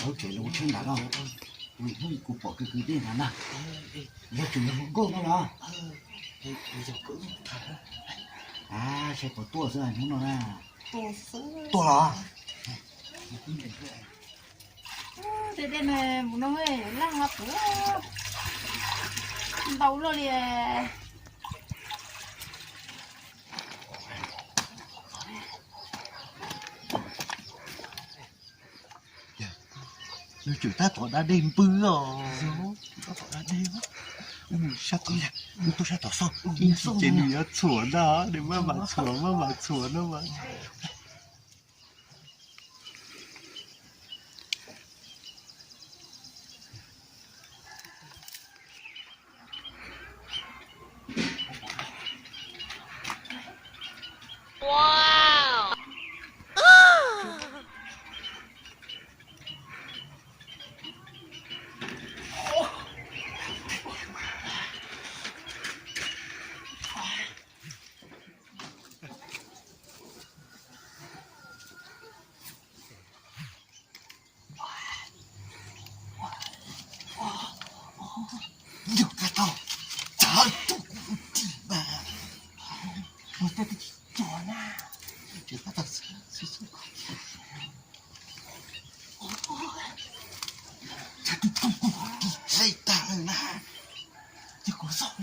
Lub tsev los ua tsheb nrad los, hnub kuv pom kwv kwv dej nrad na. Yog tseem yog hluas nkauj no los? A, saib puas tuaj xwb hnub no na. Tuaj los? Tej dej no mus no laj hlo puv ntau luaj li. Nws tseem tab tom da dej npwb os. Tab tom da dej. Mus sab tod, mus tuaj sab tod xauj, ces nws yuav txhuam na, nws maj mam txhuam, maj mam txhuam no mas. Yog kab tau, tsav tus kuv ua tim mas, ua tej tsis tso na, tseem kab tau xwb xwb. Tsav tus kuv ua tim hlais tag lawm na, ces kuv xauj.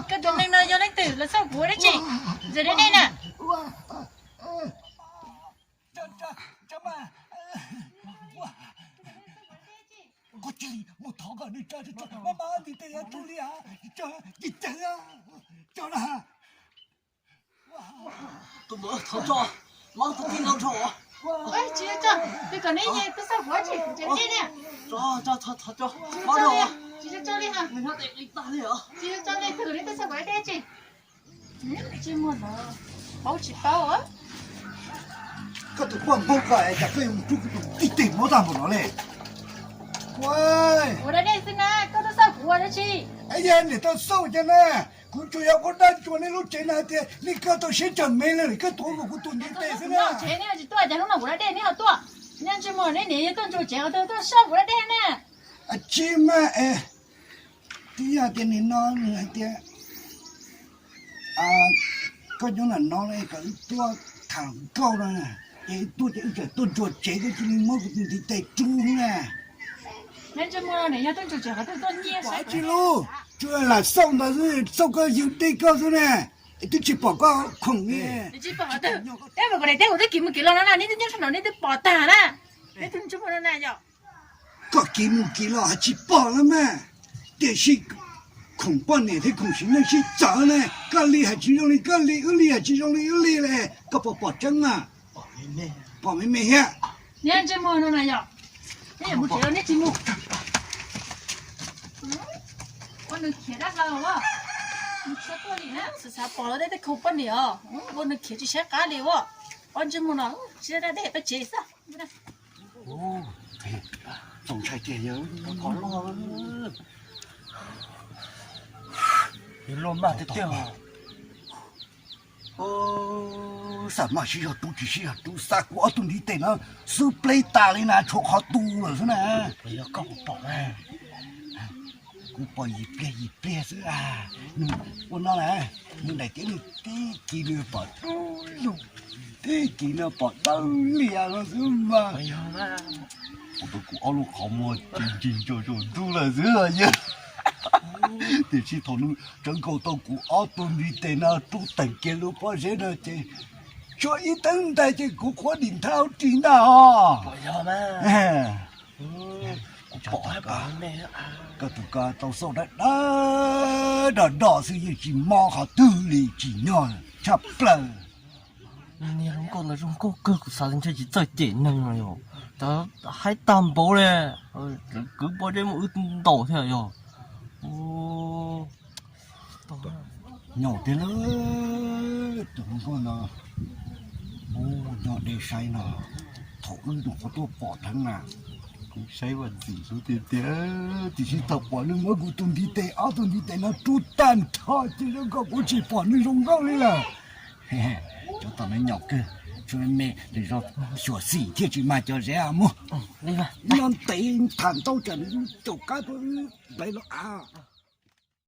Koj tsev neeg no yog leej twg los xauj kuv ua dab tsi? Ntxim li nej na. Koj cia li mus thov kom nws tso, maj mam nti tes yuav tu li, tso, tso na. Tus muam, thov tso, mob tus tij no nrho. Tsis tso, twb kom neb tuaj xauj kuv dab tsi, kuv tsev neeg na. Tsis tso li, tsis tso li, twb kom neb tuaj xauj kuv dab tsi. Ntsej muag no paub tsis paub. Koj tus poj Hmoob ko es cas koj yuav mus rub kuv tus tij teg mob tag npaum no li? Ua dab dej xwb na, koj tuaj xauj kuv ua dab tsi? Yog niam tau xauj cas na, kuv tsuas yog ua dab tsuas nej lub tsev na hais tias nej koj tau siab tsawg me li koj tuav nkaus kuv tus ntiv tes xwb na. Tsev neb tsis tuaj cas hnub no kuv dab dej neb ho tuaj? Ntsej muag neb niam yog tuaj ntsuas tsev qhov twg tuaj xauj kuv dab dej na? Tsis mas es, twb yog tias nim no nws hais tias koj nyob nram no kom wb tuaj tham nkauj no, ces wb tuaj ces wb tseem tuaj ntsuas tsev koj cia li muab kuv tus ntiv tes rub na. Ntsej muag no niam yog tuaj ntsuas tsev qhov twg tuaj nyiag xwb. Tsis lub, tsuas lam xauj ntawd xwb, xauj koj ywg dej koj xwb na, twb tsis pom koj khoom li. Tsis pom qhov twg, teb mas kuv daim teb kuv twb kiv mus kiv los no na, neb twb nyob sab nraud neb twb pom tag na. Neb tus ntsej muag no na yog koj kiv mus kiv los hais tsis pom na mas, tiam sis khoom poj niam thiab khoom sim neej sib txawv ne, koj li hais tsis zoo li koj li, wb li hais tsis zoo li wb li li, koj puas pom tseeb mas? Pom me me thiab. Neb ntsej muag no na yog, neb yuav mus tsev los neb tsis mus? Ua nws khiav dab hlau, nws tsis tuaj li na, xav xav pom lawv tej khoom poj niam os, ua nws khiav tsis saib qab li as. Ob ntsej muag no, tsis dab dej peb tsev xwb. Txaus ntshai tiag, yog qhov loj, yog loj maj tiag tiag. Xav mas sib zog rub tsis sib zog rub, xa kuv ob tug ntiv tes no xwb pleb tas li na, tshuav qhov tu lawm xwb na. Yog koj puas pom na? Kuv pom yim pliag yim pliag xwb. Ua no na, nws daim tiab nws tib kiv nws pom dub lug, tib kiv no pom dawb lias no xwb mas. Kuv ob lub qhov muag ncig ncig ntsuag ntsuag ntub lawm xwb yog. Tiam sis thaum nws tsawv nkaus tau kuv ob tug ntiv tes no rub teem kiag lub pob zeb no ces tshuav ib teev ntais ces kuv qhuav dim nthav ris ntag os. Kuv pom koj tus ko tau xauj dawb dawb do do xwb yeej tsis mob qhov twg li, tsim nyog tshaj plaws. Niag hluas nkauj ntawd zoo nkauj kawg, kuv xav tias ntshe tsis txawj cem neeg no yog. Haib tag npaum li, kwv pob zeb muaj wb ntaus thiab yog. Nyaum tiag lawm, tus hluas nkauj no, nyob deb saib no, thaum wb tus qhov tuaj pom dheev na, kuv saib vaj ntxim hlub tiag tiag, tiam sis thaum pom nws muab kuv tus ntiv tes, ob tug ntiv tes no rub tag nrho ces zoo nkaus kuv tsis pom nws zoo nkauj li lawm. Cov tom no nyaum kawg, tsuas me me, nws zoo xyuam xim thiaj tsis mag cov zeb mus. Nyob ntev tham ntau tsam nws caum qab tuaj ntev los av.